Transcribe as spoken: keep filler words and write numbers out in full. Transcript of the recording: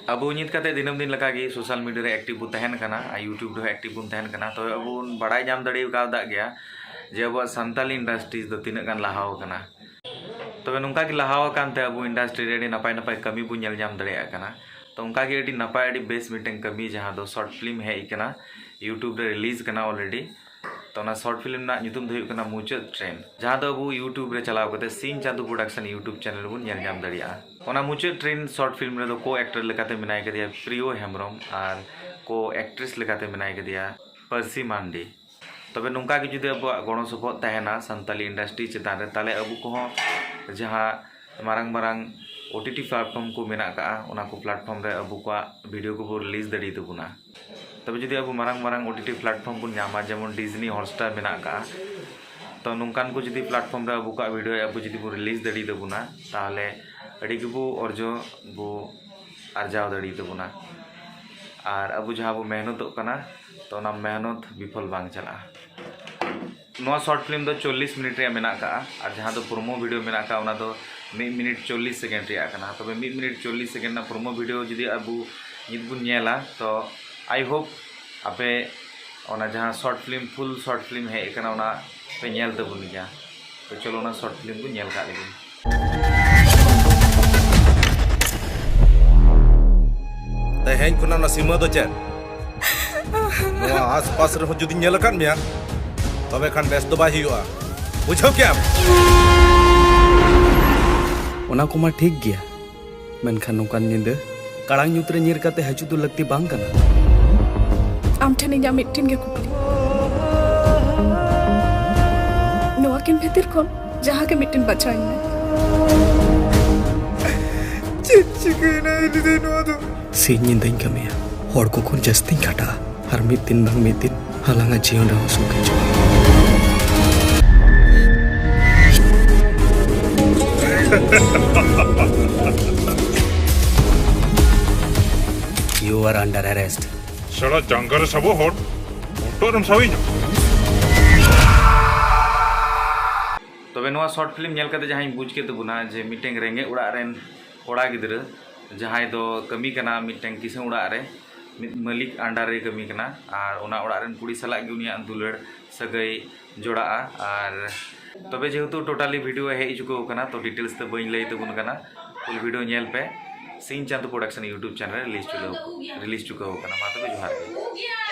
ᱟᱵᱚ ᱱᱤᱛ ᱠᱟᱛᱮ ᱫᱤᱱᱟᱹᱢ ᱫᱤᱱ ᱞᱮᱠᱟᱜᱮ social media ᱨᱮ active ᱵᱚ ᱛᱟᱦᱮᱱ ᱠᱟᱱᱟ ᱟᱨ YouTube ᱨᱮᱦᱚᱸ active ᱵᱚᱱ ᱛᱟᱦᱮᱱ ᱠᱟᱱᱟ᱾ ᱛᱚᱵᱮ ᱟᱵᱚ ᱵᱚᱱ ᱵᱟᱲᱟᱭ ᱧᱟᱢ ᱫᱟᱲᱮ ᱠᱟᱣᱫᱟᱜ ᱜᱮᱭᱟ ᱡᱮ ᱟᱵᱚᱣᱟᱜ ᱥᱟᱱᱛᱟᱞᱤ industries ᱫᱚ ᱛᱤᱱᱟᱹᱜ ᱜᱟᱱ ᱞᱟᱦᱟᱣ ᱟᱠᱟᱱᱟ᱾ ᱛᱚᱵᱮ ᱱᱚᱝᱠᱟ ᱜᱮ ᱞᱟᱦᱟᱣ ᱟᱠᱟᱱ ᱛᱮ ᱟᱵᱚ industry ᱨᱮ ᱟᱹᱰᱤ ᱱᱟᱯᱟᱭ ᱱᱟᱯᱟᱭ ᱠᱟᱹᱢᱤ ᱵᱚᱱ ᱧᱮᱞ ᱧᱟᱢ ᱫᱟᱲᱮᱭᱟᱜ ᱠᱟᱱᱟ᱾ ᱛᱚ ᱚᱱᱠᱟ ᱜᱮ ᱟᱹᱰᱤ ᱱᱟᱯᱟᱭ, ᱟᱹᱰᱤ ᱵᱮᱥ ᱢᱤᱫᱴᱮᱱ ᱠᱟᱹᱢᱤ, ᱡᱟᱦᱟᱸ ᱫᱚ short film ᱦᱮᱡ ᱟᱠᱟᱱᱟ, YouTube ᱨᱮ release ᱠᱟᱱᱟ already᱾ ᱛᱚ ᱚᱱᱟ short film ᱨᱮᱱᱟᱜ ᱧᱩᱛᱩᱢ ᱫᱚ ᱦᱩᱭᱩᱜ ᱠᱟᱱᱟ ᱢᱩᱪᱟᱹᱫ ᱴᱨᱮᱱ, ᱡᱟᱦᱟᱸ ᱫᱚ ᱟᱵᱚ YouTube ᱨᱮ ᱪᱟᱞᱟᱣ ᱠᱟᱛᱮ ᱥᱤᱧ ᱪᱟᱸᱫᱳ Production YouTube channel ᱨᱮᱵᱚᱱ ᱧᱮᱞ ᱧᱟᱢ ᱫᱟᱲᱮᱭᱟᱜᱼᱟ᱾ ᱚᱱᱟ ᱢᱩᱪᱟᱹᱫ ᱴᱨᱮᱱ short film ᱨᱮᱫᱚ co actor ᱞᱮᱠᱟᱛᱮ ᱢᱮᱱᱟᱭ ᱠᱟᱫᱮᱭᱟ ᱯᱨᱤᱭᱚ ᱦᱮᱢᱵᱨᱚᱢ ᱟᱨ co actress ᱞᱮᱠᱟᱛᱮ ᱢᱮᱱᱟᱭ ᱠᱟᱫᱮᱭᱟ ᱯᱟᱹᱨᱥᱤ ᱢᱟᱱᱰᱤ᱾ ᱛᱚᱵᱮ ᱱᱚᱝᱠᱟ ᱜᱮ ᱡᱩᱫᱤ ᱟᱵᱚᱣᱟᱜ ᱜᱚᱲᱚ ᱥᱚᱯᱚᱦᱚᱫ ᱛᱟᱦᱮᱱᱟ ᱥᱟᱱᱛᱟᱞᱤ industry ᱪᱮᱛᱟᱱ ᱨᱮ, ᱛᱟᱦᱞᱮ ᱟᱵᱚ ᱠᱚᱦᱚᱸ ᱡᱟᱦᱟᱸ ᱢᱟᱨᱟᱝ ᱢᱟᱨᱟᱝ OTT platform ᱠᱚ ᱢᱮᱱᱟᱜ ᱟᱠᱟᱫᱼᱟ, ᱚᱱᱟ ᱠᱚ platform ᱨᱮ ᱟᱵᱚ ᱠᱚᱣᱟᱜ video ᱠᱚᱵᱚ release ᱫᱟᱲᱮ ᱛᱟᱵᱚᱱᱟ᱾ ᱛᱚᱵᱮ ᱡᱩᱫᱤ ᱟᱵᱚ ᱢᱟᱨᱟᱝ ᱢᱟᱨᱟᱝ OTT platform ᱵᱚᱱ ᱧᱟᱢᱟ, ᱡᱮᱢᱚᱱ Disney Hotstar ᱢᱮᱱᱟᱜ ᱟᱠᱟᱫᱼᱟ, ᱛᱚ ᱱᱚᱝᱠᱟᱱ ᱠᱚ ᱡᱩᱫᱤ platform ᱨᱮ ᱟᱵᱚ ᱠᱚᱣᱟᱜ video ᱟᱵᱚ ᱡᱩᱫᱤ ᱵᱚ release ᱫᱟᱲᱮ ᱛᱟᱵᱚᱱᱟ, ᱛᱟᱦᱞᱮ ᱟᱹᱰᱤ ᱜᱮᱵᱚ ᱚᱨᱡᱚ ᱵᱚ ᱟᱨᱡᱟᱣ ᱫᱟᱲᱮ ᱛᱟᱵᱚᱱᱟ᱾ ᱟᱨ ᱟᱵᱚ ᱡᱟᱦᱟᱸ ᱵᱚ ᱢᱮᱦᱱᱚᱛᱚᱜ ᱠᱟᱱᱟ, ᱛᱚ ᱚᱱᱟ ᱢᱮᱦᱱᱚᱛ ᱵᱤᱯᱷᱚᱞ ᱵᱟᱝ ᱪᱟᱞᱟᱜᱼᱟ᱾ ᱱᱚᱣᱟ short film ᱫᱚ ᱪᱚᱞᱞᱤᱥ ᱢᱤᱱᱤᱴ ᱨᱮᱭᱟᱜ ᱢᱮᱱᱟᱜ ᱟᱠᱟᱫᱼᱟ, ᱟᱨ ᱡᱟᱦᱟᱸ ᱫᱚ promo video ᱢᱮᱱᱟᱜ ᱟᱠᱟᱫᱼᱟ, ᱚᱱᱟ ᱫᱚ ᱢᱤᱫ ᱢᱤᱱᱤᱴ ᱪᱚᱞᱞᱤᱥ second ᱨᱮᱭᱟᱜ ᱠᱟᱱᱟ᱾ ᱛᱚᱵᱮ ᱢᱤᱫ ᱢᱤᱱᱤᱴ ᱪᱚᱞᱞᱤᱥ second ᱨᱮᱱᱟᱜ promo video ᱡᱩᱫᱤ ᱟᱵᱚ ᱱᱤᱛ ᱵᱚᱱ ᱧᱮᱞᱟ, ᱛᱚ I hope ᱟᱯᱮ ᱚᱱᱟ ᱡᱟᱦᱟᱸ short film, full short film ᱦᱮᱡ ᱟᱠᱟᱱᱟ, ᱚᱱᱟ ᱯᱮ ᱧᱮᱞ ᱛᱟᱵᱚᱱ ᱜᱮᱭᱟ᱾ ᱛᱚ ᱪᱚᱞᱚ, ᱚᱱᱟ short film ᱵᱚᱱ ᱧᱮᱞ ᱠᱟᱜ ᱞᱮᱜᱮ᱾ ᱛᱮᱦᱮᱧ ᱠᱷᱚᱱᱟᱜ ᱚᱱᱟ ᱥᱤᱢᱟᱹ ᱫᱚ ᱪᱮᱫ? ᱱᱚᱣᱟ ᱟᱥᱯᱟᱥ ᱨᱮᱦᱚᱸ ᱡᱩᱫᱤᱧ ᱧᱮᱞ ᱟᱠᱟᱫ ᱢᱮᱭᱟ, ᱛᱚᱵᱮ ᱠᱷᱟᱱ ᱵᱮᱥ ᱫᱚ ᱵᱟᱭ ᱦᱩᱭᱩᱜᱼᱟ᱾ ᱵᱩᱡᱷᱟᱹᱣ ᱠᱮᱜᱼᱟᱢ? ᱚᱱᱟ ᱠᱚᱢᱟ ᱴᱷᱤᱠ ᱜᱮᱭᱟ, ᱢᱮᱱᱠᱷᱟᱱ ᱱᱚᱝᱠᱟᱱ ᱧᱤᱫᱟᱹ ᱠᱟᱲᱟᱝ ᱧᱩᱛ ᱨᱮ ᱧᱤᱨ ᱠᱟᱛᱮ ᱦᱤᱡᱩᱜ ᱫᱚ ᱞᱟᱹᱠᱛᱤ ᱵᱟᱝ ᱠᱟᱱᱟ᱾ ᱟᱢ ᱴᱷᱮᱱ ᱤᱧᱟᱹᱜ ᱢᱤᱫᱴᱮᱱ ᱜᱮ ᱠᱩᱠᱞᱤ, ᱱᱚᱣᱟ ᱠᱤᱱ ᱵᱷᱤᱛᱤᱨ ᱠᱷᱚᱱ ᱡᱟᱦᱟᱸ ᱜᱮ ᱢᱤᱫᱴᱮᱱ ᱵᱟᱪᱷᱟᱣ ᱤᱧ ᱢᱮ᱾ ᱪᱮᱫ ᱪᱤᱠᱟᱹᱭᱮᱱᱟ ᱮᱞᱤᱫᱟᱹᱭ ᱱᱚᱣᱟ ᱫᱚ? ᱥᱤᱧ ᱧᱤᱫᱟᱹᱧ ᱠᱟᱹᱢᱤᱭᱟ, ᱦᱚᱲ ᱠᱚ ᱠᱷᱚᱱ ᱡᱟᱹᱥᱛᱤᱧ ᱠᱷᱟᱴᱟᱜᱼᱟ, ᱟᱨ ᱢᱤᱫ ᱫᱤᱱ ᱵᱟᱝ ᱢᱤᱫ ᱫᱤᱱ ᱟᱞᱟᱝᱟᱜ ᱡᱤᱭᱚᱱ ᱨᱮᱦᱚᱸ ᱥᱩᱠ ᱦᱤᱡᱩᱜᱼᱟ᱾ You are under arrest. ᱥᱟᱞᱟ ᱡᱟᱸᱜᱟ ᱨᱮ ᱥᱟᱵᱚ ᱦᱚᱲ, ᱦᱚᱴᱚᱜ ᱨᱮᱢ ᱥᱟᱵᱤᱧᱟ᱾ ᱛᱚᱵᱮ ᱱᱚᱣᱟ short film ᱧᱮᱞ ᱠᱟᱛᱮ ᱡᱟᱦᱟᱸᱧ ᱵᱩᱡᱽ ᱠᱮᱫ ᱛᱟᱵᱚᱱᱟ ᱡᱮ ᱢᱤᱫᱴᱮᱱ ᱨᱮᱸᱜᱮᱡ ᱚᱲᱟᱜ ᱨᱮᱱ ᱠᱚᱲᱟ ᱜᱤᱫᱽᱨᱟᱹ ᱡᱟᱦᱟᱸᱭ ᱫᱚ ᱠᱟᱹᱢᱤ ᱠᱟᱱᱟ ᱢᱤᱫᱴᱟᱝ ᱠᱤᱥᱟᱹᱬ ᱚᱲᱟᱜ ᱨᱮ, ᱢᱤᱫ ᱢᱟᱹᱞᱤᱠ under ᱨᱮ ᱠᱟᱹᱢᱤ ᱠᱟᱱᱟ, ᱟᱨ ᱚᱱᱟ ᱚᱲᱟᱜ ᱨᱮᱱ ᱠᱩᱲᱤ ᱥᱟᱞᱟᱜ ᱜᱮ ᱩᱱᱤᱭᱟᱜ ᱫᱩᱞᱟᱹᱲ ᱥᱟᱹᱜᱟᱹᱭ ᱡᱚᱲᱟᱜᱼᱟ᱾ ᱟᱨ ᱛᱚᱵᱮ ᱡᱮᱦᱮᱛᱩ totally video ᱦᱮᱡ ᱪᱩᱠᱟᱹᱣ ᱠᱟᱱᱟ, ᱛᱚ details ᱛᱮ ᱵᱟᱹᱧ ᱞᱟᱹᱭ ᱛᱟᱵᱚᱱ ᱠᱟᱱᱟ, full video ᱧᱮᱞ ᱯᱮ᱾ ᱥᱤᱧ ᱪᱟᱸᱫᱚ production YouTube channel ᱨᱮ release ᱪᱩᱠᱟᱹᱣ, release ᱪᱩᱠᱟᱹᱣ ᱠᱟᱱᱟ᱾ ᱢᱟ ᱛᱚᱵᱮ ᱡᱚᱦᱟᱨ ᱜᱮ᱾